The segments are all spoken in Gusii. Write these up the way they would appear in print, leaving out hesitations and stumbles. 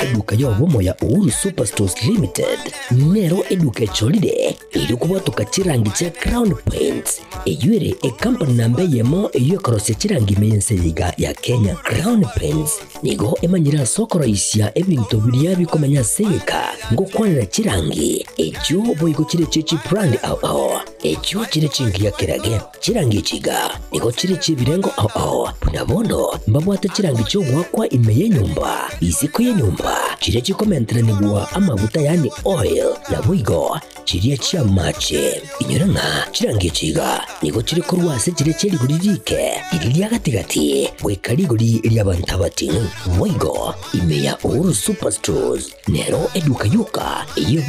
Eduka y'obomo ya Uhuru Superstores Limited nero eduka echorire erio kobwatoka chirangi chia Crown Paints, eyio ere ekampani namba eyemo eyio ekorosia chirangi ime y'ense eye iga ya Kenya. Crown Paints nigo emanyire ase okoroisia ebinto biria bikomenya ase egeka ngokwanera chirangi echio boigo chire chie chibrand ao ao echio chire chingiya kerage. Chirangi echi iga nigo chire chi'ebirengo ao ao, buna bono mbabwate chirangi chi'ogoakwa ime y'enyomba, isiko y'enyomba, chiria chikomenteranigwa amaguta yaani oil, naboigo chiria chi'amache. Inyora ng'a chirangi echi iga nigo chire korwa ase chiria chie rigori riike, riria ria gati-gati, goika rigori ri'abanto abating'u. Boigo ime ya Uhuru Superstores nero eduka yoka eyio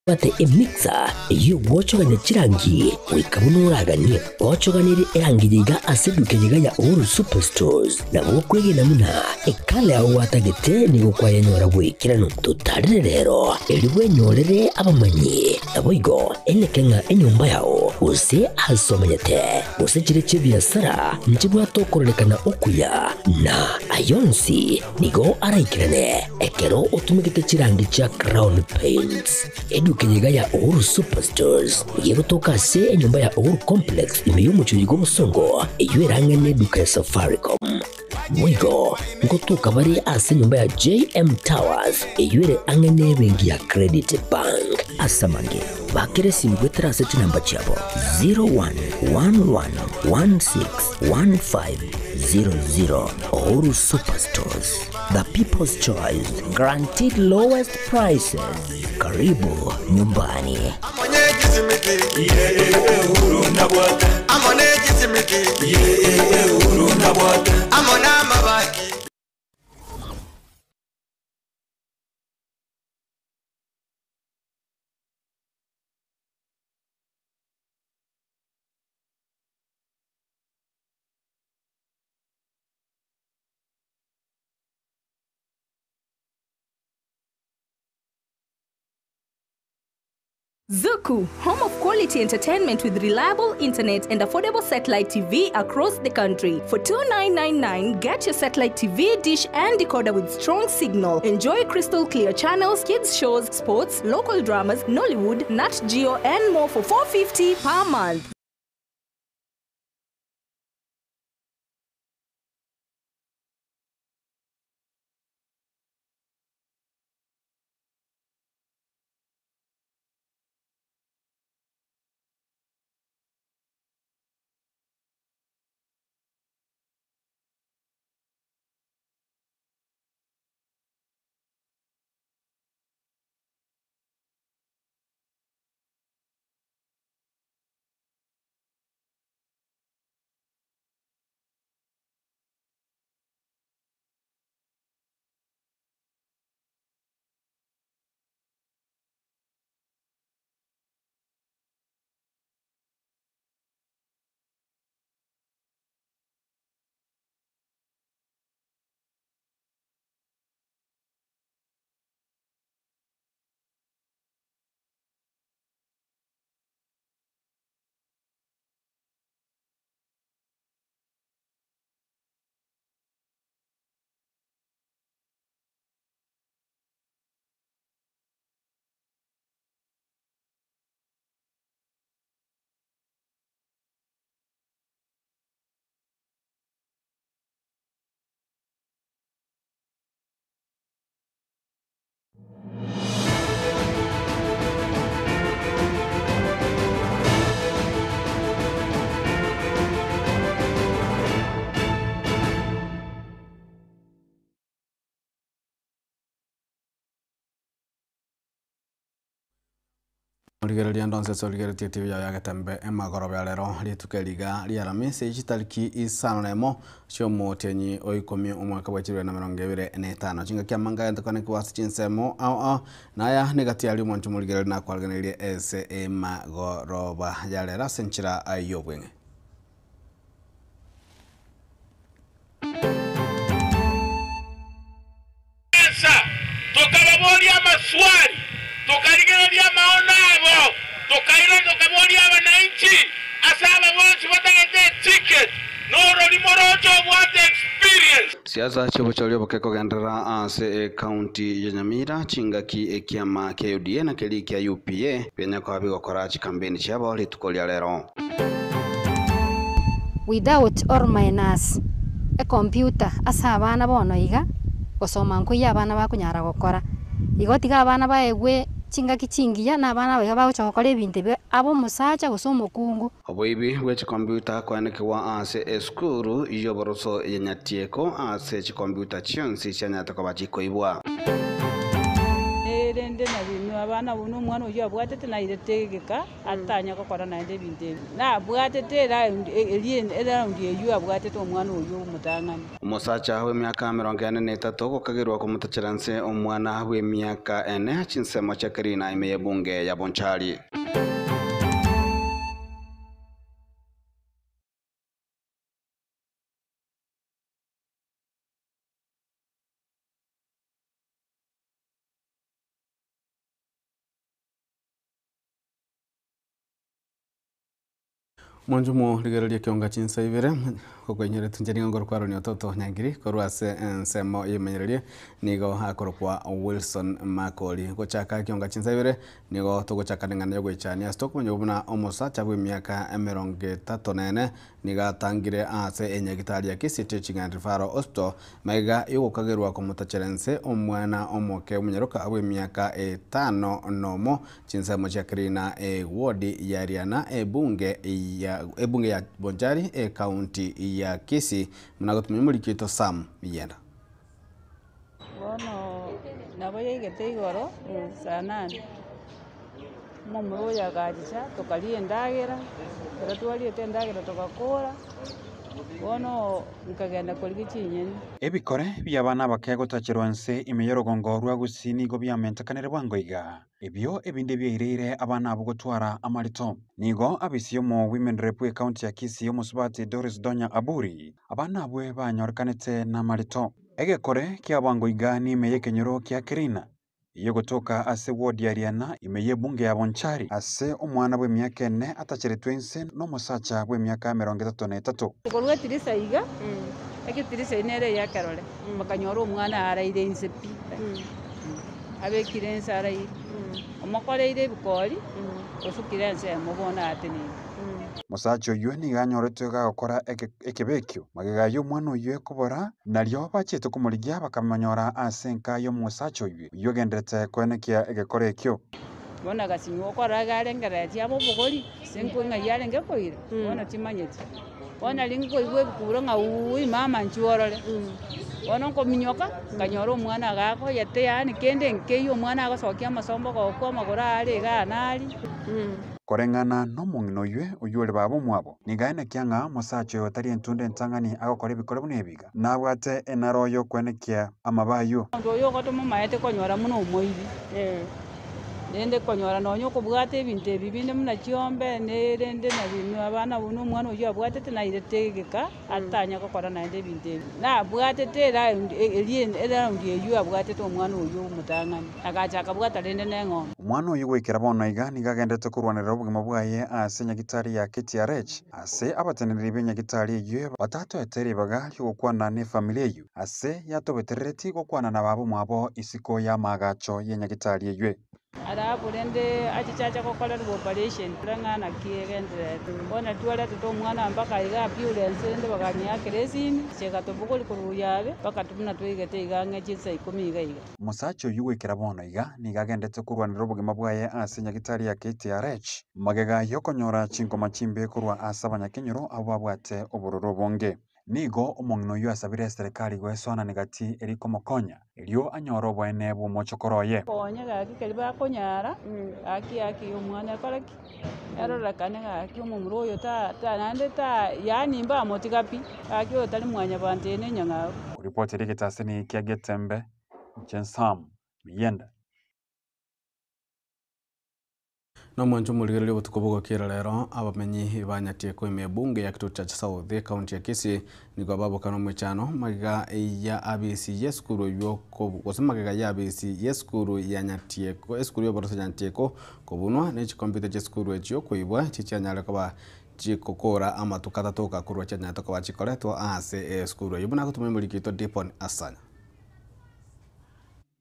Ebwate emixer eyio egwochogania chirangi goika buna oraganie. Gochoganerie erangi eye iga ase eduka eye iga ya Uhuru Superstores, nabo okwegena buna ekala yao gwatagete nigo kwayenyora bw'ekeranu. Totarere rero erio bwenyorere abamanyi, naboigo eneke ng'a enyomba yao gose ase omenyete gose chire chi'ebiasara nchibwate okororekana okuya, na ayonsi Nigo araikerane ekero otumegete chirangi chia Crown Paints. Eduka eye iga ya Uhuru Superstores nigo egotoka ase enyomba ya Uhuru Complex ime y'omochie oyo bw'obosongo eyio erang'e neduka ya Safaricom. Boigo ngotoka bare ase enyomba ya JM Towers eyio ere ang'e nebenki ya Credit Bank. Ase amange, bakera esimi goetera ase chinamba chiabo 0111161500. Uhuru Superstores, the people's choice, guaranteed lowest prices. Karibu nyumbani. Zuku, home of quality entertainment with reliable internet and affordable satellite TV across the country. For 2999, get your satellite TV, dish and decoder with strong signal. Enjoy crystal clear channels, kids shows, sports, local dramas, Nollywood, Nat Geo and more for 450 per month. Rigereria ndonsi ase origeretie TV yao ya Getembe emagoroba ya rero rituko eri iga ria Aramisi chitariki isano na emo chi'omotienyi o ikomi omwaka bwa chirwe na emerongo ebere na etano. Chingaki amanga gento ase chinsemo ao ao naya negati aria omonto omorigereria nakwaregenerie ase emagoroba ya rero ase enchera y'obweng'e. Asa, tokababoria amaswali, tokarigereria amaono abo, tokairana tokaboria abanainchi ase aba bonsi batagete eticket, norori moroche obwate experience. Siasa chiobochori oboke kogenderera ase ekaunti ya Nyamira chingaki ekiama kia UDA na keria kia UPA bianyakoa bigokora chikampeni chiabo rituko ria rero. Without or minus ecomputer ase abana bono iga, gosoma nkoiyo abana bakonyara gokora. Igo tiga abana baegwe chingaki chingiya na abana aba iga bagocha gokora ebinto ebio abe omosacha gose omokungu. Oboibi bwe chikompiuta koenekigwa ase esukuru y'oboroso ya Nyatieko ase chikompiuta chionsi chianyarete koba chikoibwa. Erinde nabinwe abana abwo na omwana oyio abwatete nairete egeka atanya gokora naende ebinto ebi. Nabwatete eround eria eround eyio abwatete omwana oyio omotang'ani. Omosacha bw'emiaka emerongo ene na etato gokagerwa komotachera nse omwana bw'emiaka ene chinsemo chia Kerina ime y'ebunge ya Bonchari. Mwanchumo rigereria kionga chinsa ibere okoinyoreti inche nigo nkorokwa Aaron Ototo Nyangiri korwa ase ensemo yemenyererie nigo akorokwa Wilson Makori. Gochaka kionga chinsa ibere nigo togochaka neng'ana yogoichania ase tokomanya buna omosacha bw'emiaka emerongo etato na ene nigo atangire ase enyagitari ya Kisii Teaching and Referral Hospital magega yogokagerwa komotachera inse omwana omoke omonyaroka bw'emiaka etano nomo Chinsemo chia Kirina ewodi ya Riana ebunge ya ebunge ya Bonchari ekaunti ya Kisii buna gotumia omoriki oito Sam Miyenda. Bono nabo yaigete igoro saa nane, omomura oyo agachicha tokaria endagera, ekero twariete endagera togakora, bono nkagenda korigia chinyeni. Ebikore bi'abana abake gotacherwa inse ime y'orogongo rwa Gusii nigo biamentekanire bwango iga. Ebio ebinde biaireire abana abwo gotwara amarito. Nigo abisia omo Women Rep bw'ecounty ya Kisii omosubati Doris Donya Aburi, abana abwe banyorekanete namarito. Egekore kia bwango iga nime y'ekenyoro kia Kirina, eyogotoka ase ward ya Riana ime y'ebunge ya Bonchari, ase omwana bw'emiaka ene atacheretwe inse nomosacha bw'emiaka 33. Korwa etirisa iga, egetirisa eye nere eyekerore, bakanyora omwana araire inse pi. Abekire ensara eye, omokoreire ebikori, osukire ensemo bono ateneine. Mosacha oyio nigo anyoretwe gagokora ekebe ekio. Magega y'omwana oyio kobora, nario bachiete komorigia bakamonyora ase enka y'omosacha oyio, oyio ogenderete koenekia egekora ekio. Bono agasinywa okora iga arengereretie abe obogori, ase nkwe ng'ai arenge koira, bono timanyeti. Bono nari nkoigwa ebikuro ng'a uuii mama inchuo orore. Bono nkominyoka, nkanyora omwana agakoyete yaani kende nkeiyo omwana agosokia amasombo gokwa amagoro are igaa nari. Koreng'ana nomong'ina oyio, oyio ore baba omwabo, nigo aenekia ng'a omosacha oyo tari entunda entang'ani agokora ebikore buna ebi iga, nabwate enaro y'okwenekia amabe ayio. Omonto oyo ogotomomaete konyora buna omoibi. Rende konyora nonya okobwata ebinto ebi binde buna chiombe, ne rende nabinwe abana buna omwana oyio abwatete nairete egeka atanya gokora naende ebinto ebi. Nabwatete eround eria eround eyio abwatete omwana oyio omotang'ani, agacha akabwata rende na eng'ombe. Omwana oyio goikera bono iga nigo agenderete korwanerera obogima bwaye ase nyagitari ya KTRH, ase abateneneri b'enyagitari eyio batatoete ribaga ri'ogokwana nefamiri eyio. Ase yatobeterereti gokwana na baba omwabo isiko y'amaagacho y'enyagitari eywe. Alafu rende achiche ache gokorerwa operation ore ng'a naki egendererete. Bono twaretete omwana mpaka iga ambulance rende bakanyeakera esimi, eche egatobogoria korwa oyabe mpaka buna twaigete iga ang'e chinsa ikomi iga iga. Omosacha oyio goikera bono iga nigo agendete korwanera obogima bwaye ase nyagitari ya KTRH magega y'okonyora chingoma chimbe korwa ase abanyakenyoro abwo babwate obororo obonge. Nigo omong'ina oyio asabire eserekari goesoanania gati eria komokonya, erio anyore oboene bw'omochokoro oye. Konya gaki keria bakonyara, gaki haki ya omwana ekore ki? Erorekane gaki omomura oyo ta ta naende ta yaani mbamotiga pi, gaki oyo tari mwanyabanto eye nenyang'au. Koripoti egetaseni kia Getembe, inche Sam Miyenda. Nomwancho omorigereria obotuko bogokera rero, abamenyi ba Nyatieko ime ebunge ya Kitutu Church South ekaunti ya Kisii nigo baboka nomoichano magega ya abisi yesukuru oywo gose magega ya abisi yesukuru ya Nyatieko esukuru yoboroso ya Nyatieko kobunwa ne chikomputa chiesukuru echio koibwa chichianyare koba Chigokora amatuko atato ogakorwa chianyarete koba chikoretwa ase esukuru eyio, buna agotuma omoriki oito Dipon Asanya.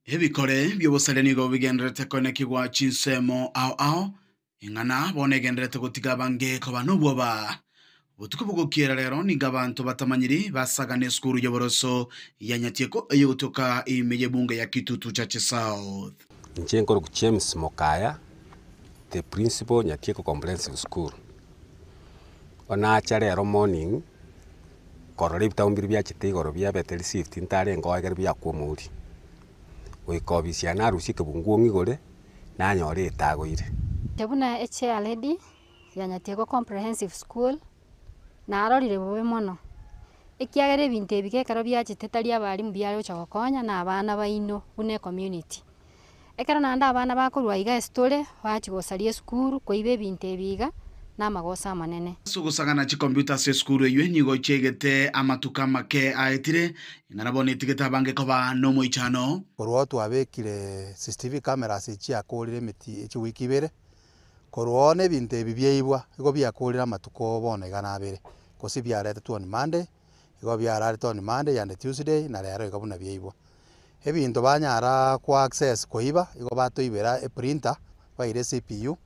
Ebikore bi'obosaria nigo bigendererete koenekigwa chinsemo ao ao, ing'ana bono egendererete gotiga abange koba nobwoba. Botuko bogokiera rero nigo abanto batamanyiri basagane esukuru y'oboroso ya Nyatieko eyogotoka ime y'ebunge ya Kitutu Chache South. Inche nkorokwa James Mokaya, the principal Nyatieko Comprehensive School. Bono nacha rero morning, korora ebitabu mbiria biachete igoro biabete received ntarenge oo ekero biakwa omouri. Goika ofisi yane narusie ekebunguo ng'igore, nanyora etagoire. Inche buna echairlady ya Nyatieko Comprehensive School, narorire bobe mono, ekiagera ebinto ebi ekero biachete tari abalimu biare gocha gokonya na abana baino buna ecommunity. Ekero naende abana bakorwa iga ase tore, bachia gosaria esukuru, koiba ebinto ebi iga, na amagoso amanene. Ase ogosagana chikompiuta ase esukuru eyio nigo chiaigete amatuko amake aetire, ing'ana bono etigete abange koba nomoichano. Korwa oo twabekire CCTV cameras echiakorire emeti chiwiki ibere, korwa oo na ebinto ebi biaibwa, igo biakorire amatuko bono iga na abere, gose biaretetwe on Monday, igo biararete on Monday and Tuesday na rero iga buna biaibwa. Ebinto banyara ko access koiba, igo batoibera eprinter, baire eCPU,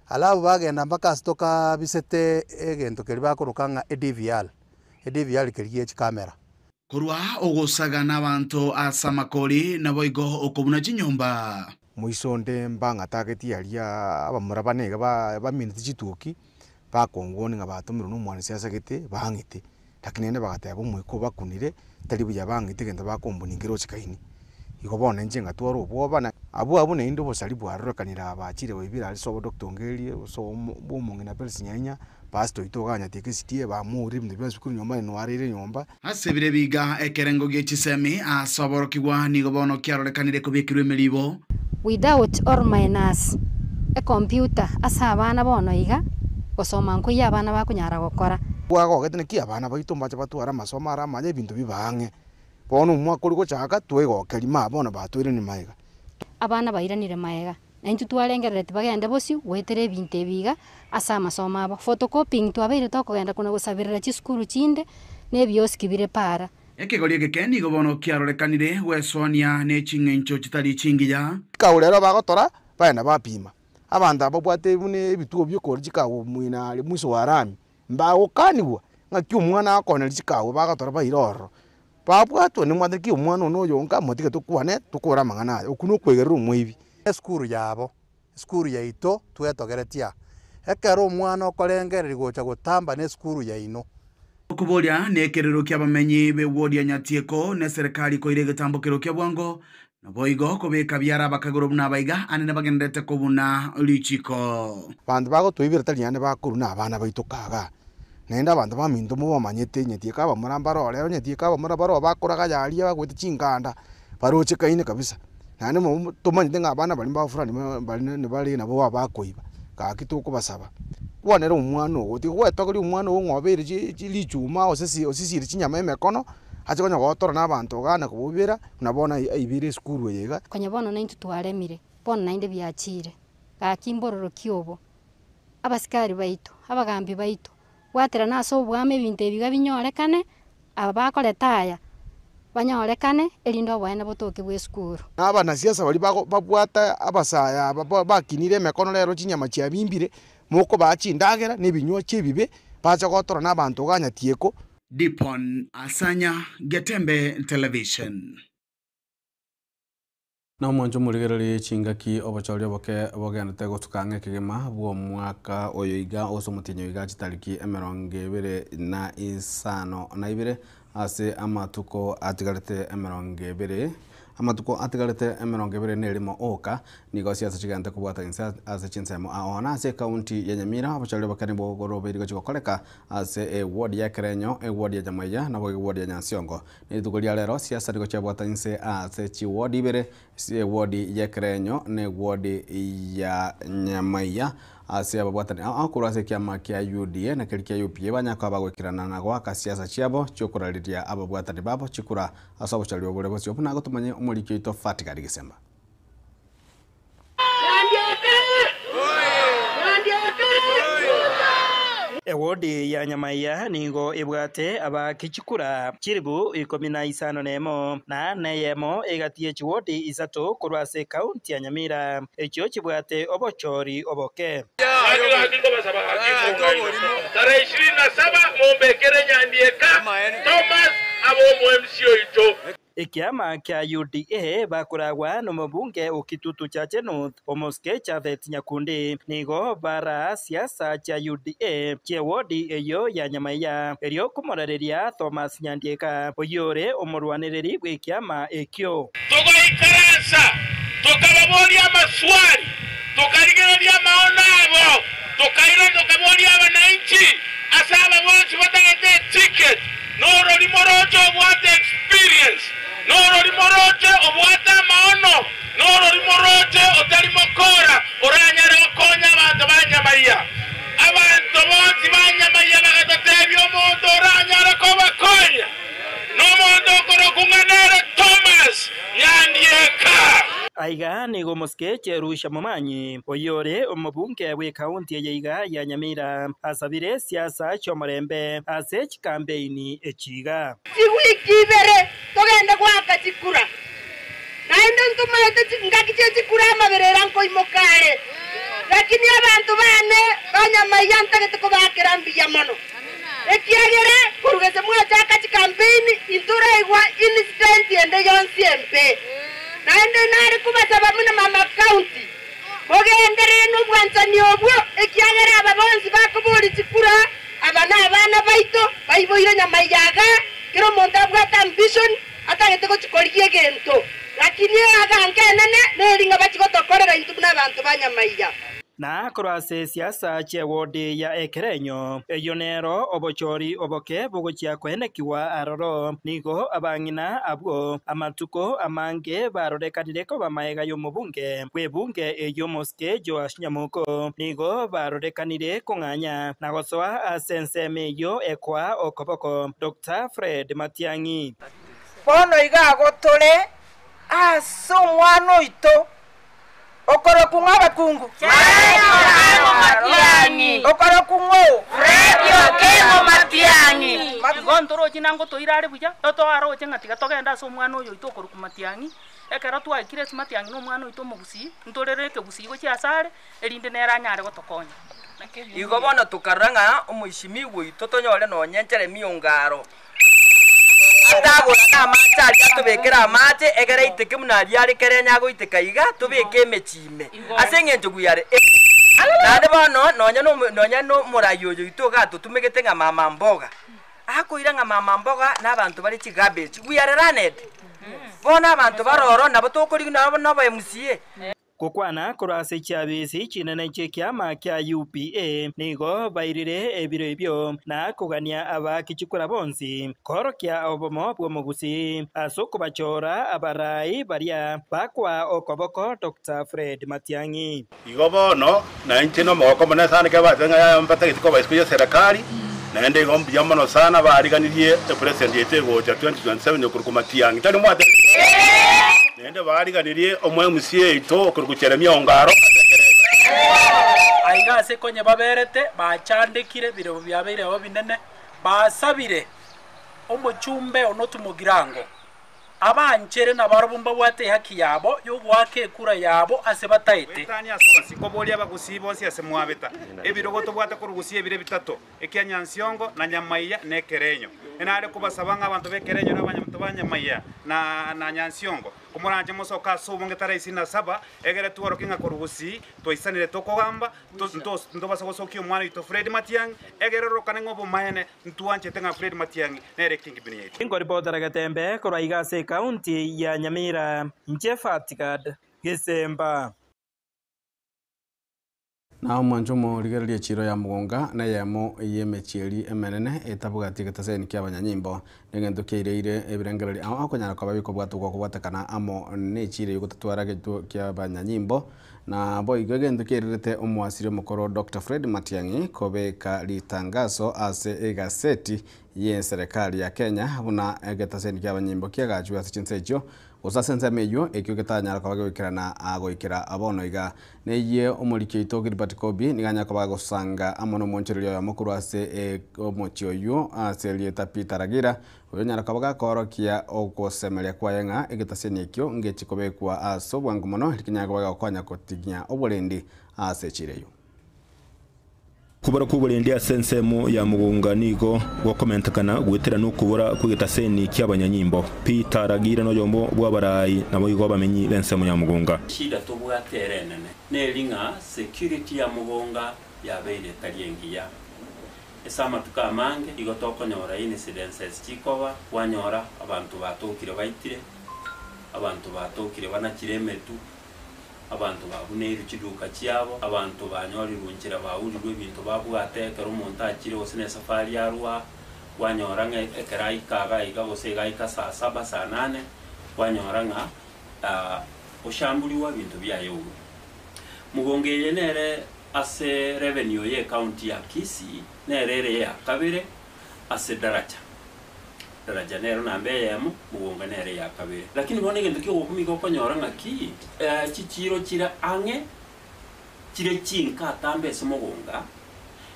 alafu bagenda mpaka ase tokabisete egento keria bakoroka ng'a eDVR, eDVR keria gie chicamera. Korwa ogosagana abanto ase amakori, naboigo okobuna chinyomba. Moiso onde mbang'atagetie aria abamura bane iga ba bamineti chituki, bakongwani ng'a batomirwe na omwanasiasa gete, bang'ite. Lakini naende bagateba omoika obakunire, tari buya bang'ite egento bakombunia nkere ochikaini. Igo bono inche ngatwara obwoba na abwo abwo naende obosari bwarorekanire aba bachire baibire aria sobo Doctor Ongeri, sobo bwa omong'ina Felix Nyainya, pastor oito iga anyatieke SDA bamourire ebinto bionsi korwa nyomba naende nwareire nyomba. Ase ebiro ebi iga ekerengo gie chisemi ase oborokigwa nigo bono kiarorekanire kobekirwe emeribo. Without or minus ecomputer ase abana bono iga, gosoma nkoiyo abana bakonyara gokora. Bwagogete naki abana baito mbache batware amasomo are amaya ebinto bibe ang'e. Bono omwaka oria gochaka twegokeria ma bono batoiranie magega. Abana bairanire magega, na intwe twarengerereti bagende bosio goetera ebinto ebi iga ase amasomo abo. Photocopying twabeire tokogenda kona gosaberera chisukuru chinde, na ebioski bire para. Ekegori egeke nigo bono kiarorekanire gwesoania ne ching'encho chitari chingiya. Chikago rero bagotora, bagenda bapima. Abanto aba babwate buna ebituo bi'okoria chikago moino aria mwisho wa rami, mbagokanigwa ng'aki omwana agokoneria chikago bagotora baire ororo. Babwatwa nimwate ki omwana one oyo onka motige tokwane tokore amang'ana aya, okwo nokwegerera omoibi. Esukuru yabo, esukuru yaito twetogeretie aa. Ekero omwana okorengereria gocha gotamba na esukuru yaino. Okoboria nekerero ki'abamenyi b'ewodi ya Nyatieko neserekari koira egetambokero kia bwango, naboigo kobeka biara abakagoro buna abaiga anene bagendererete kobuna richiko. Abanto bagotoibera tari naende bakorwa na abana baito kagaa. Naende abanto baminto mobamanyete nyatieko abamura mbaro rero nyatieko abamura baroo bakoraga yaria bagoeta chinganda barochekaine kabisa. Naende mo tomanyete ng'a abana baria mbao fulani bari nibare nabo bakoiba, gaki tokobasaba, kwanera omwana ogo tiga gwetogeria omwana ogo ng'a obeire chi chi richuma osesi osisire chinyama emekono, ache konya gotora na abanto igaa na koboibera, buna bono aibeire esukuru eye iga. Konya bono naintwe twaremire, bono naende biachire, gaki mbororoki obo. Abasikari baito, abagambi baito, bwaterana ase oboamo ebinto ebi iga binyorekane, aba bakoreta aya, banyorekane, erinde oboene botoke bw'esukuru. Na abanasiasa baria bago babwate abasae aba ba bakinire emekono rero chinyama chiabimbire, mokobaa chindagera na ebinywa chi'ebibe, bache gotora na abanto iga nyatieko. Dipon Asanya, Getembe Television. Na omwancho omorigererie chingaki obochori oboke bogendete gosuka ang'e kegima bw'omwaka oyo iga ase omotienyi oiga chitariki emerongo ebere na isano na ibere ase amatuko atigarete emerongo ebere amatuko atigarete emerongo ebere na erimo oka nigo siasa chigendete kobwata inse ase chinsemo ao na ase ekaunti ya Nyamira obochori oboke nigo borobeiri gochia gokoreka ase eward ya Ekerenyo, eward ya Nyamaiya naboigo eward ya Nyansiongo. Rituko ria rero siasa nigo chiabwata inse ase chiwodi ibere, ewodi y'Ekerenyo na ewodi ya Nyamaiya, ase ababwatani ao korwa ase ekiama kia UDA na keria kia UPA banyare koba bagoikerana na goaka siasa chiabo chiokorariria ababwatani babo chikura ase obochori obore bosio buna gotomanye omoriki oito Fatigari Gisemba. Ewodi ya Nyamaiya nigo ebwate abaaki chikura chilifu ikomi na isano nemo, na neyemo egati ye chiwodi isato korwa ase ekaunti ya Nyamira, echio chibwate obochori oboke. Tarehe ishirini na saba mombekere Nyandieka Thomas abe omo-MC oito. Ekiama kia UDA bakoragwa nomobunge o Kitutu Chache North, Omosike Japhet Nyakundi, nigo baraa siasa chia UDA chi'ewodi eyio ya Nyamaiya, erio komorareria Thomas Nyandieka, oyio ore omorwanereri bw'ekiama ekio. Togaikaransa, tokababoria amaswali, tokarigereria amaono abo, tokairana tokaboria abanainchi ase aba bonsi batagete eticket, norori moroche obwate experience, norori moroche obwate amaono, norori moroche otari mokora oranyare gokonya abanto ba Nyamaiya. Abanto bonsi ba Nyamaiya bagatotebia omonto oranyare kobakonya nomonto okorokwa ng'a nere Thomas Nyandieka. Aiga nigo omosike Jerusha Momanyi, oyio ore omobunge bw'ekaunti eye iga ya Nyamira, asabire siasa chi'omorembe ase chikampeini echi iga. Chiwiki ibere togende goaka chikura, naende ntomaete chingaki chie chikura amaberera nkoimoka are. Lakini abanto baane ba Nyamaiya ntagete kobaakera mbuya mono, ekiagera korwa gese mwachaka chikampeini intoraigwa incident ende yonsi embe. Naende nare kobasaba buna mama county, mogenderere nobwanchani obwo, ekiagera aba bonsi bakoboria chikura, aba nabana baito, baiboire Nyamaiya iga, kera omonto abwate ambition, atagete gochia korigia egento. Lakini eaganka enene neri ng'a bachie gotokorera intwe buna abanto ba Nyamaiya. Na korwa ase siasa chi'ewodi ya ekerenyo, eyio nero obochori oboke bogochia koenekigwa aroro. Nigo abang'ina abwo amatuko amange barorekanire koba magega y'omobunge bw'ebunge eyio Omosike Joash Nyamoko, nigo barorekanire kong'anya na gosoa ase ensemo eyio ekoa okoboko Doctor Fred Matiang'i. Bono iga agwo tore ase omwana oito okorokwa ng'a abakungu. Okorokwa ng'o? Igo ntoroche nango toire are buya, toaroche ng'a tiga togende ase omwana oyo oito okorokwa Matiang'i, ekero twaikire ase Matiang'i na omwana oito omogusii, ntorere ekegusii gochia asare, erinde nere anyare gotokonya. Igo bono tokarora ng'a omoishimigwa oito tonyore nonya enchera emiongaro. Atagora namache aria atobekere amache, egere aiteke buna aria are kerenyo agoiteka iga, tobeke emechie ime, ase engencho we are able. Naende bono nonya nomo nonya nomorai oyo oito iga atotumegete ng'a mama mboga, akoira ng'a mama mboga na abanto bare chigarbage, we are learned. Bono abanto bare ororo nabo tokorigia nabo nobo MCA. Gokwana korwa ase chiabisi chinene chi'ekiama kia UPA nigo bairire ebiro ebio na kogania abaaki chikura bonsi koorokia obomo bw'omogusii ase okobachora abarai baria bakoa okoboko Doctor Fred Matiang'i. Igo bono, nainche nomogoko omonene sana ekero batebire ng'a yaya mbatageti koba isiko y'eserekari, naende igo mbuya mono sana baariganirie epresident yaito egocha 2027 okorokwa Matiang'i. Tari mwatebire? Naende baariganirie omo MCA oito okorokwa Jeremia Ongaro ase ekerengo. Aiga ase konye baberete, bachandekire, birobio biabeire oo binene, basabire omochumbe one otumogirango. Abanchere nabarabwo mbabwate ehaki yabo y'ogoaka ekura yabo ase bataete. Goetania ase onsi, nkoboria abagusii bonsi ase mwabeta, ebirogo tobwate korwa gusii ebire bitato, ekia Nyansiongo, na Nyamaiya, na Ekerenyo. Nare kobasaba ng'a abanto b'Ekerenyo na abanyabanto ba Nyamaiya na na Nyansiongo, komoranche mosoke ase obonge tarehe isini na saba, egere tworokie ng'a korwa gusii twaisanire tokogamba, ntobasa gosokia omwana oito Fred Matiang'i, egere ororokane ng'a obomaene Ntwanchete ng'a Fred Matiang'i nere kingpin yaito. Nkoripotera Getembe korwa iga ase ekaunti ya Nyamira, inche Fatgad Gesemba. Na omwancho omorigereria echiiro ya Mugunga neyemo y'emechieri emenene etabwati egetaseni ki'abanyanyimbo. Negento kiaireire ebirengererio ao okonyara koba bikobwatwa gokobwatekana amo nechiiro eyio gotatwara egetuo ki'abanyanyimbo. Na boigo egento kiairerete omoasiri omokoro Doctor Fred Matiang'i kobeka ritangaso ase egaseti Y'eserekari ya Kenya buna egetaseni ki'abanyimbo kiagachwe ase chinse echio, gose ase ensemo eyio, ekio getanyara koba gegoikerana goikera bono iga. Neyie omoriki oito Gilbert Kobi nigo anyare koba agosanga amo nomonchoreria oyomo korwa ase omochie oyio ase erieta Peter Ragira, oyo onyare koba gakoorokia ogosemeria kwaye ng'a egetaseni ekio ngechi kobekwa ase obwango mono rikinyare koba gegokonya gotigia oborendi ase echiro eyio. Okobora kw'oborendi ase ensemo ya mogonga nigo gokomentekana goetera nokobora kw'egetaseni ki'abanyanyimbo. Peter Ragira noyomo bw'abarai naboigo abamenyi b'ensemo ya mogonga. Shida tobwate ere enene neri ng'a security ya mogonga yabeire etari engiya. Ase amatuko amange igo tokonyora incidences chikoba, kwanyora abanto batokire baitire, abanto batokire banachire emetu, Abanto babuneirwe chiduka chiabo, abanto banyorirwe nchera baurirwe ebinto babwate ekero omonto achire gose nesafari arwa, kwanyora ng'a ekero aika iga iga gose iga aika saa saba saa nane, kwanyora ng'a oshambuliwa ebinto biaye ourwe. Mogongo eye nere ase revenue ye ecounty ya Kisii nere ere eya kabere ase daraja. Daraja nero namba eyemo, mogonga nere eya kabere. Lakini bono egento ki'ogokumia igo okonyora ng'aki, chichiiro chire ang'e chire chinka atambe ase mogonga,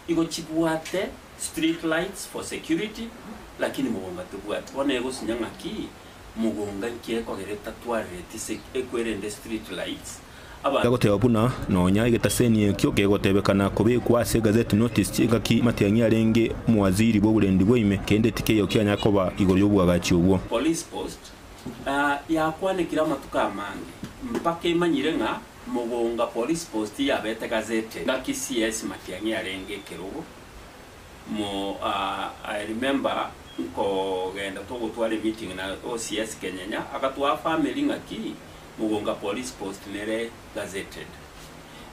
igo chibwate street lights for security, lakini mogonga tebwati. Bono egosinya ng'aki, mogonga nki ekogera etatwarereti ekwerende street lights, Agoteba buna nonya egetaseni ekio kegotebekana kobekwa ase egazeti notice chingaki Matiang'i arenge omowaziri bw'oborendi bwaime, kende tikeiyo kianya koba igoro y'oboagachi obwo. Police post yakwanekire amatuko amange mpaka emanyire ng'a Mogonga police post yabete gazetted ngaki CS Matiang'i arenge ekerogo mo I remember nkogenda togotwara emeeting na OCS Kenyenya agatoa family ng'aki Mogonga police post nere gazetted.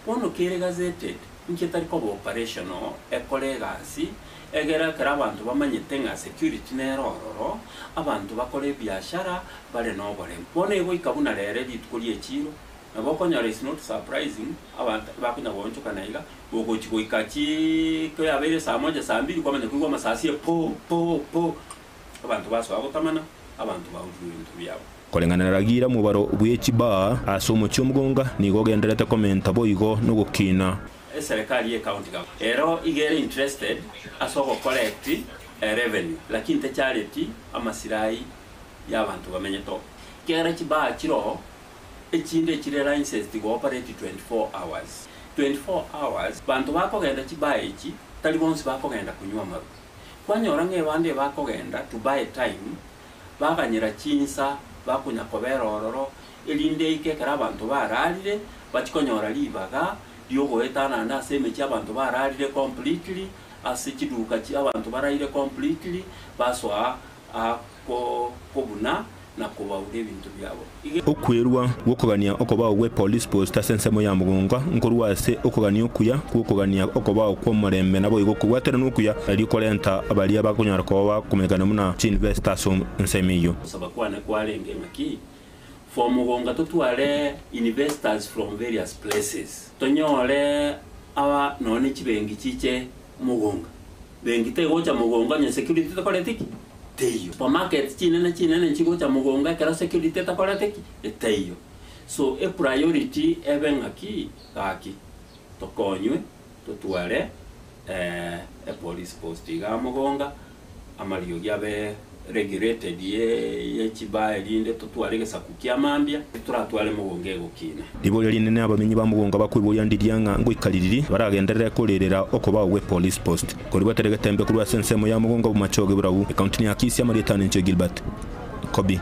Bono kere gazetted inki etari koba operational ekore egasi egere ekero abanto bamanyete ng'a security nere ororo, abanto bakore ebiashara bare na oboremu. Bono egoika buna rere rituko rie echiro nabo okonyora is not surprising abanto bakonya goonchokana iga gogochi goika chii koyabeire saa moja saa mbili kwamanya koigwa amasasi po po po abanto basoa gotamana abanto baurirwe ebinto biabo. Koreng'ana na Ragira omobaro bwe chibaa ase omochie omogonga nigo ogendererete komenta boigo nogokina. Eserekari ye county government ero iga ere interested ase ogo collect revenue lakini techareti amasirai ya abanto bamenyete oo. Ekiagera chibaa chiroo echinde echire licensed go operate 24 hours. 24 hours banto bakogenda chibaa echi tari bonsi bakogenda konywa amarwa. Kwanyora ng'a ebande ebakogenda to buy time Baganyera chinsa bakonya kobera ororo, erinde eike ekero abanto bararire, bachie konyora ribaga ri'ogoetanana ase emechie abanto bararire completely, ase chiduka chi abanto baraire completely, basoa aa ko kobuna na kobaura ebinto biabo. Iga. Okwerua gw'okogania okobao gwe police post ase ensemo ya mogonga nkorwa ase okogania okuya gw'okogania okobao kw'omorembe naboigo okobwaterana okuya erio korenta baria bakonyara koba bakomanyekana buna chiinvesta ase ensemo eyio. Gosaba kwane kwarenge ng'aki, for mogonga totware investors from various places, tonyore aba nonya ne chibenki chiche mogonga, benki tegocha mogonga onye security tekoreti ki? Teiyo. Supermarkets chinene chinene nchigocha mogongo ekero security etakorete ki? Etaiyo. So e priority ebe ng'aki? Gaki tokonywe totware e police post igaa mogonga, amariogi abe regulated ye chibaa erinde totware egesaku kia mambia, toratware mogonga egokina. Riboria rinene abamenyi ba mogonga bakoiboria ndiria ng'a ngoika ririri baragenderere korerera okobao gwe police post. Koribwatera egetembe korwa ase ensemo ya mogongo bw'amachoge borabu, ekaunti ya Kisii amarieta ane inche Gilbert Kobi.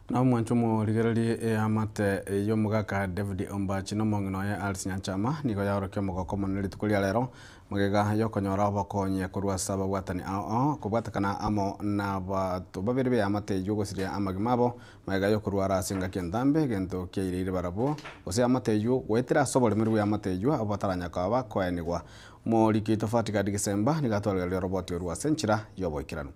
Na omwancho omorigererie eamate y'omogaka David Ombachi na omong'ina oye Alice Nyanchama nigo yaorokia omogoko omonene rituko ria rero magega y'okonyora obokonyi korwa ase ababwatani ao ao kobwatekana amo nabato babere b'eamate eyio gosiria amagima abo Magega y'okorwara ase engaki entambe, egento kiaireire barabwo, gose eamate eyio, goetera ase oboremeri bw'eamate eyio, abwo bataranya koba bakoenigwa. Omoriki oito Fatigadi Gisemba nigo atwarigereria oroboti orwo ase enchera y'oboikeranu.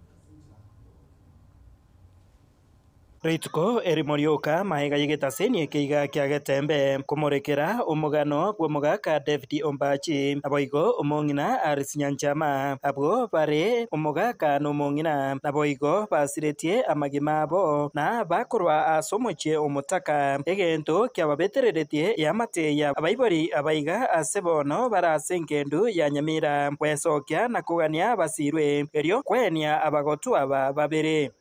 Rituko erimo rioka magega y'egetaseni eke iga kia Getembe komorekera omogano bw'omogaka David Ombachi, naboigo omong'ina Alice Nyanchama, abwo bare omogaka na omong'ina, naboigo basiretie amagima abo na bakorwa ase omochie omotaka, egento kiababetereretie eamate y'abaibori abaiga ase bono bare ase engendu ya Nyamira, gwesokia na kogania basirwe, erio kwenia abagotu aba babere.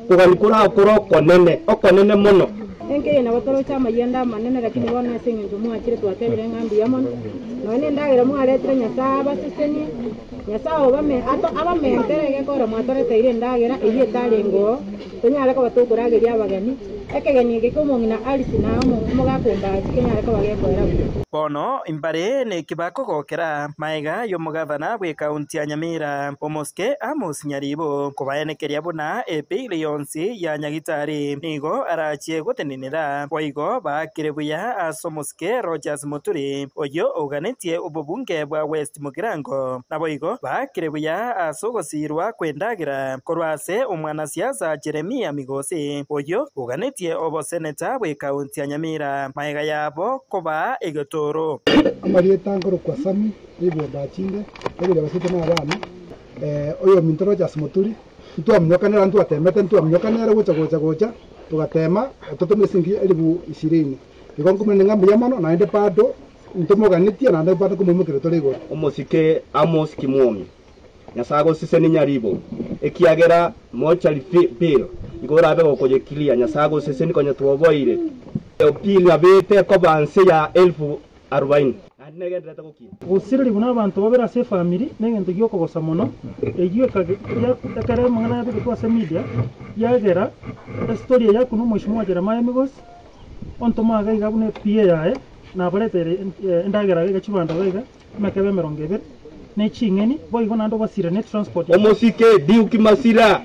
Kogania korakore okonene, okonene mono. Enka eye nabo toroche amayianda amanene, lakini bono ase engencho mwachire twatebire ng'a mbuya mono. Nonya nendagera mwaretire Nyasae abasesenie, Nyasae obame ato abamentere egekora mwatoreteire endagera eyio etarenge oo, tonyare koba tokorageria abageni, ekegeni eke kia omong'ina Alice na omogaka Ombachi kenyare koba gekoera buya. Bono imbare neki bakogokera magega y'omogavana bw'ekaunti ya Nyamira, Omosike Amos Nyaribo, kobaenekeria buna ebill yonsi ya Nyagitari nigo arachie gotenenera. Boigo baakire buya ase Omosike Rodgers Muturi, oyio oganetie obobunge bwa West Mugirango. Naboigo baakire buya ase ogosiirwa kw'endagera korwa ase omwanasiasa Jeremia Migosi, oyio oganetie oboseneta bw'ekaunti ya Nyamira, magega yabo kobaa egetoro. Amarieta nkorokwa Sami, David Achinde, David abasete na abana, oyominto Rogers Muturi, ntwaminyokanera ntwatemete ntwaminyokanera gocha gocha gocha, togatema totomire siringi elifu ishirini. Igo nkomanya ng'a mbuya mono naende bado ntomoganetie naende bado nkomoimokeria tore igoro. Omosike Amos Kimwomi, Nyasae agosesenie nyaribo, ekiagera mochari bill igo orabe gokoyekiria. Nyasae agosesenie konya twoboire. Bill yabete ekoba nse ya elfu arobaini naende negenderete gokina. Gosirerigwa nabanto babere ase efamiri negento giokogosa mono, eyio ekero amang'ana yabegetwe ase media yagera estory eye yakunwa omweshimiwa Jeremiah Migosi, ontoma iga iga buna ePA yaye nabaretere endagera iga chibando iga iga emekebe emerongo ebere ne ching'eni boigo naende obasire ne transport. Omosike Duke Masira,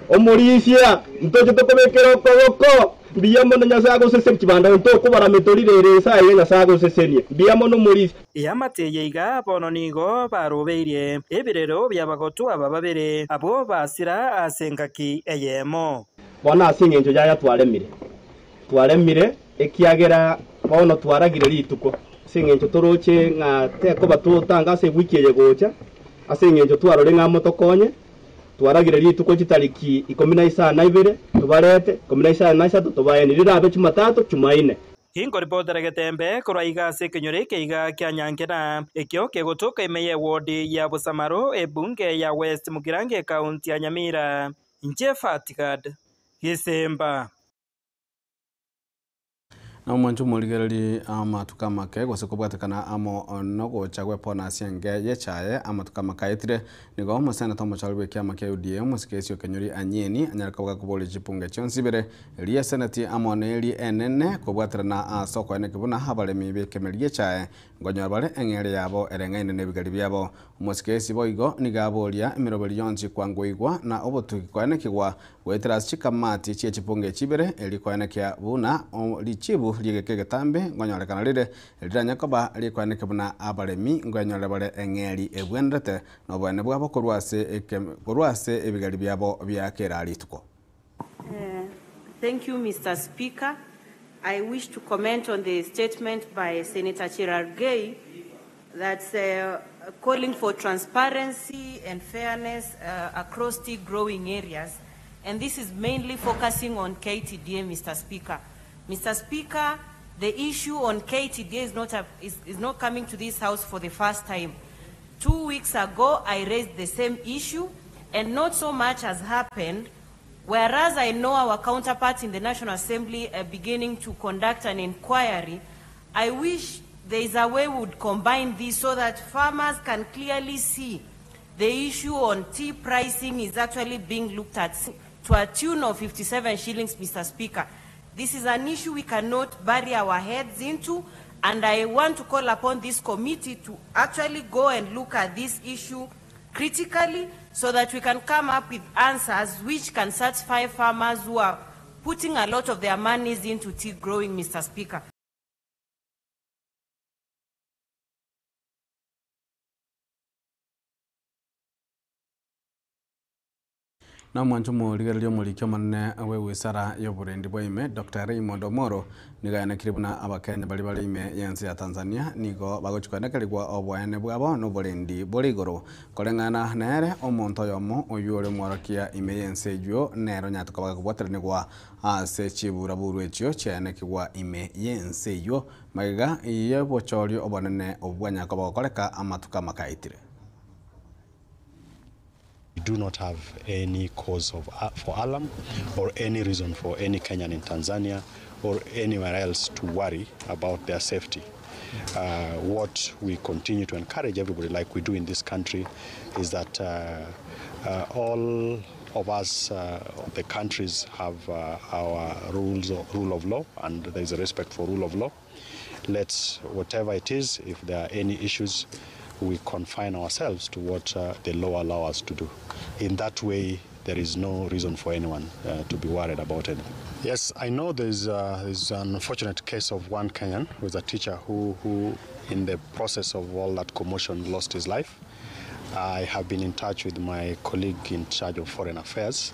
omorisia, ntoche tokobekera okoboko, mbuya mono Nyasae agosesenie chibando ntokobara metorire ere ensa eye Nyasae agosesenie, mbuya mono omorisia. Eamate eye iga bono nigo barobeirie ebirero bi'abagotu aba babere, abwo basira ase engaki eyemo. Bono ase engencho y'aya twaremire, twaremire, ekiagera bono twaragire rituko, ase engencho toroche ng'a tekoba totanga ase ewiki eye gocha, ase engencho twarore ng'a motokonye, twaragire rituko chitariki ikomi na isano na ibere, tobarete, ikomi na isano na isato tobaenie, rirabe Jumatatu, Jumaine. Inkoripotera getembe korwa iga ase ekenyoro eke iga kia Nyankena, ekio kegotoka ime y'ewodi ya Bosamaro, ebunge ya West Mugirango ekaunti ya Nyamira. Inche Fatigad Gisimba. Na omwancho omorigererie amatuko amake, gose kobwatekana amo nogocha gw'epona ase enge y'echaye amatuko amake aetire, nigo omoseneta omochori bw'ekiama kia UDA omosike Esio Kenyori Anyeni anyare koba gakoboria chipunge chionsi ibere, eria y'eseneti amo neria enene kobwaterana ase okoeneki buna abaremi b'ekemeri gi'echaye Nkonyora bare eng'eria yabo ereng'aine nebigari biabo. Omosike esi boigo nigo aboria emeroberi yonsi kwangoigwa na obotugi koenekigwa goetera ase chikamati chie chipunga echi ibere, erio koenekia buna richibu ri'egeka egetambe nkonyorekana rire, riranye koba rikoenekia buna abaremi nkoenyorera bare eng'eria ebwenerete noboene bwabo korwa ase korwa ase ebigari biabo bia kera rituko. Thank you, Mister Speaker. I wish to comment on the statement by Senator Cherargei that's calling for transparency and fairness across tea growing areas. And this is mainly focusing on KTDA, Mr. Speaker. Mr. Speaker, the issue on KTDA is not, a, is, is not coming to this house for the first time. 2 weeks ago, I raised the same issue, and not so much has happened. Whereas I know our counterparts in the National Assembly are beginning to conduct an inquiry, I wish there is a way we would combine this so that farmers can clearly see the issue on tea pricing is actually being looked at to a tune of 57 shillings, Mr. Speaker. This is an issue we cannot bury our heads into, and I want to call upon this committee to actually go and look at this issue critically so that we can come up with answers which can satisfy farmers who are putting a lot of their monies into tea growing, Mr. Speaker. Na omwancho omorigereria omoriki omonene bwa ewizara ya oborendi bwa ime, Dr. Raymond Omoro, nigo ayanekire buna abakenya baria bare ime y'ense ya Tanzania nigo bagochia koenekerigwa oboene bwabo na oborendi bore igoro. Koreng'ana nere, omonto oyomo oywo ore omworokia ime y'ense eywo nere onyarete koba gakobwateranigwa ase chiburaburu echio chiayanekigwa ime y'ense eywo magega y'obochorio obonene obwo bwanyara koba gokoreka amatuko amakaetire. We do not have any cause of, for alarm or any reason for any Kenyan in Tanzania or anywhere else to worry about their safety. What we continue to encourage everybody, like we do in this country, is that all of us, the countries, have our rules, rule of law, and there is a respect for rule of law. Let's, whatever it is, if there are any issues, we confine ourselves to what the law allows us to do. In that way, there is no reason for anyone to be worried about anything. Yes, I know there's an unfortunate case of one Kenyan who is a teacher who, in the process of all that commotion, lost his life. I have been in touch with my colleague in charge of foreign affairs,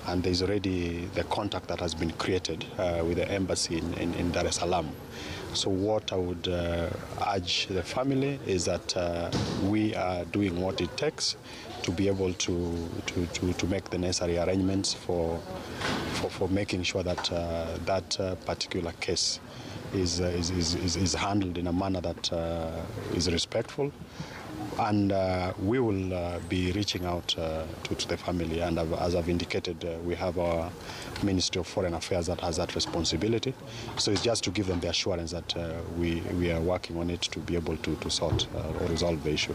and there's already the contact that has been created with the embassy in Dar es Salaam. So what I would urge the family is that we are doing what it takes to be able to make the necessary arrangements for making sure that that particular case is handled in a manner that is respectful. And we will be reaching out to the family, and as I've indicated, we have our Ministry of Foreign Affairs that has that responsibility. So it's just to give them the assurance that we are working on it to be able to sort or resolve the issue.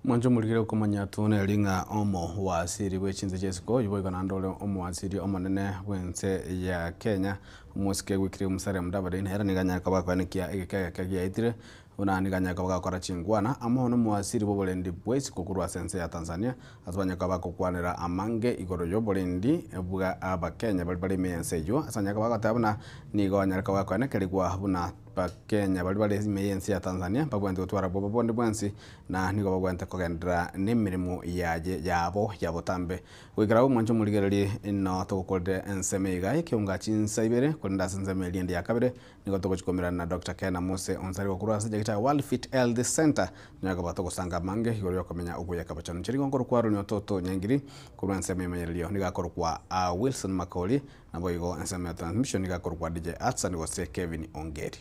Mwancho murigire okomanya tune ringa omo wasiri bwechinze chesiko yubo nandole omo wasiri omonene bwense ya Kenya omosike gwikire omusare mudavadi era niganyaka bakwanikia egekegeke giaitire una niganyaka bagakora chingwana amo no mwasiri boborendi bwesiko kurwa sense ya Tanzania asabanyaka bakokwanera amange igoro yoborendi bwa abakenya bari bari mense yo asanyaka bagatabuna nigo banyaraka bakwanekerigwa buna Bakenya bari bari mense ya Tanzania babwente gutwara bobo bondi bwensi na nigo babwente kogendera n'emirimo yaje yabo yabotambe gwikira omwancho murigereri no tugukorere enseme iga ekiunga chinsa ibere kurinda enseme erinde ya kabere nigo tugochikomerana na Dr. Kena Mose onsari gokurwa ase jagita World Fit Health Center nyago batogosanga mange igoro yokomenya oguyaka bachano chirigo nkoro kwa runyo toto nyangiri kurwa enseme emenyererio nigakorwa kwa Wilson Makoli nabo igo enseme ya transmission nigakorwa kwa DJ Atsan gose Kevin Ongeri.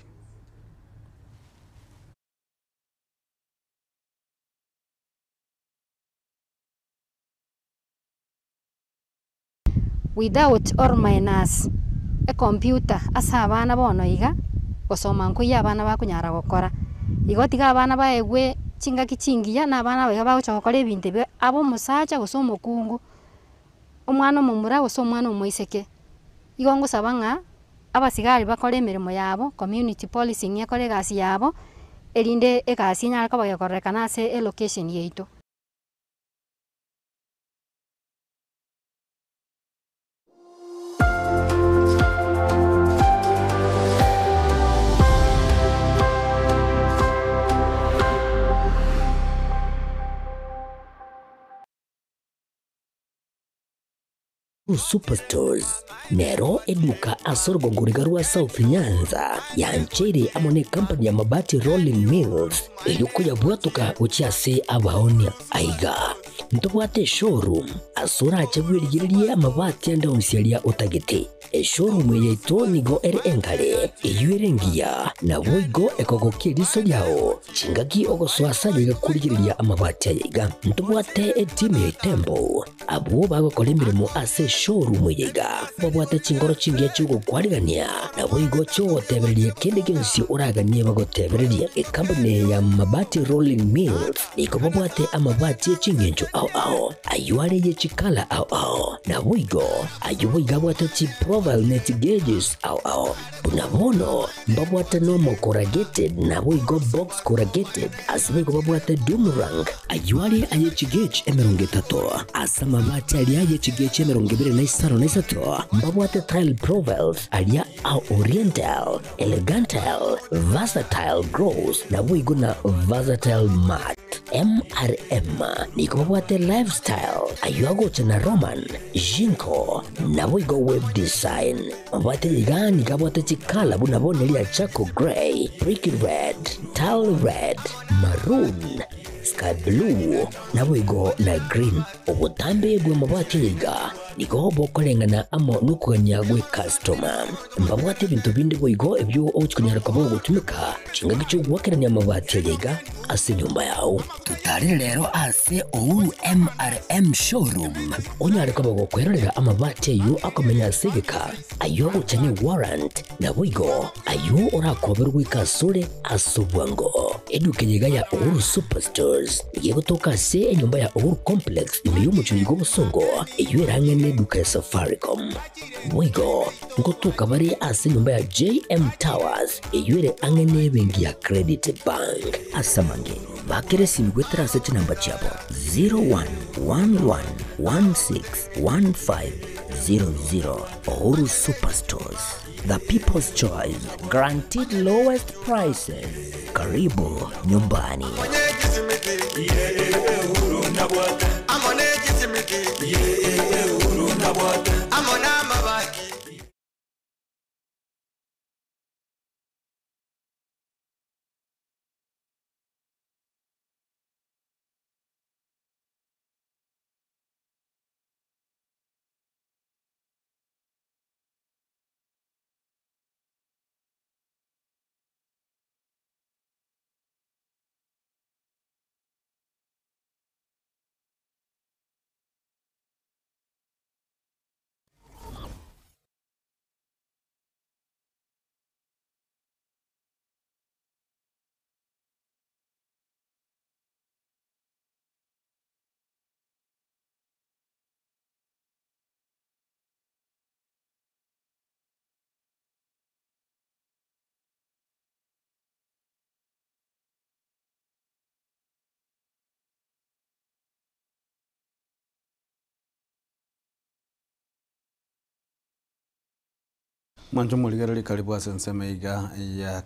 Without or minus e computer ase abana bono iga gosoma nkoiyo abana bakonyara gokora igo tiga abana baegwe chingaki chingiya na abana baiga bagocha gokora ebinto ebio abe omosacha gose omokungu omwana omomura gose omwana omoiseke. Igo ngosaba ng'a abasigari bakore emeremo yabo, community policing ekore egasi yabo erinde egasi enyare koba gekorekana ase elocation yaito. Superstores nero eduka asorgongoriga rwa South Nyanza yanchere amone company ya Mabati Rolling Mills eyuko yabwatuka uchiase abaonia aiga ntobwate showroom asura achebwirigirie amabati andaonsiaria utagete eshowroom yaito nigo ere engare eyuerengia na boigo ekogokia riso ryao chingaki ogoswasa igakurigiria amabati ayaiga ntobwate etimu ya Tembo abo bagokora emirimo ase showroom yaiga babwate chingoro chingia chigokwarigania na boigo chogotebereria kende gionsi oraganie bagotebereria ekampani ya Mabati Rolling Mills niko babwate amabati echingencho ao ao ayuare yechikala ao ao na boigo ayo boiga chi profile net gauges ao ao bunabono mbabwate nomo corrugated na boigo box corrugated asiboigo babwate doomerang ayuare ayechi gauge emerongo etato asama Amabati aria ye chigechi 23 mbabwate tile profiles aria a oriental, elegantal, versatile gross naboigo na versatile mat. MRM nigo babwate lifestyle aywo agocha na Roman, Jinko naboigo web design. Mabwate iga nigo abwate chikala buna bono eria charcoal grey, brick red, tile red, maroon, sky blue naboigo na green. Obotambe bw'amabati iga nigo bokoreng'ana amo nokogania gwe customer. Mbabwate ebinto binde boigo ebio ogochikonyara koba ogotumeka chingaki chi'ogoakerania amabati aya iga ase enyomba yao. Totarire rero ase Uhuru MRM showroom onyare koba gokwerorera amabati ayio akomenya ase egeka, ayio agocha ne warrant naboigo ayio orakoberwe goika asore ase obwango. Eduka eye iga ya Uhuru Superstores nigo egotoka ase enyomba ya Uhuru Complex ime y'omochie oyo bw'obosongo eyio erang'e neduka ya Safaricom. Boigo ngotoka bare ase enyomba ya JM Towers eyio ere ang'e nebenki ya Credit Bank. Ase amange bakere esimi goetera ase chinamba chiabo 0111161500. Uhuru Superstores, the people's choice, guaranteed lowest prices. Karibu nyumbani. Mwancho morigereri karibu ase ensemo iga ya.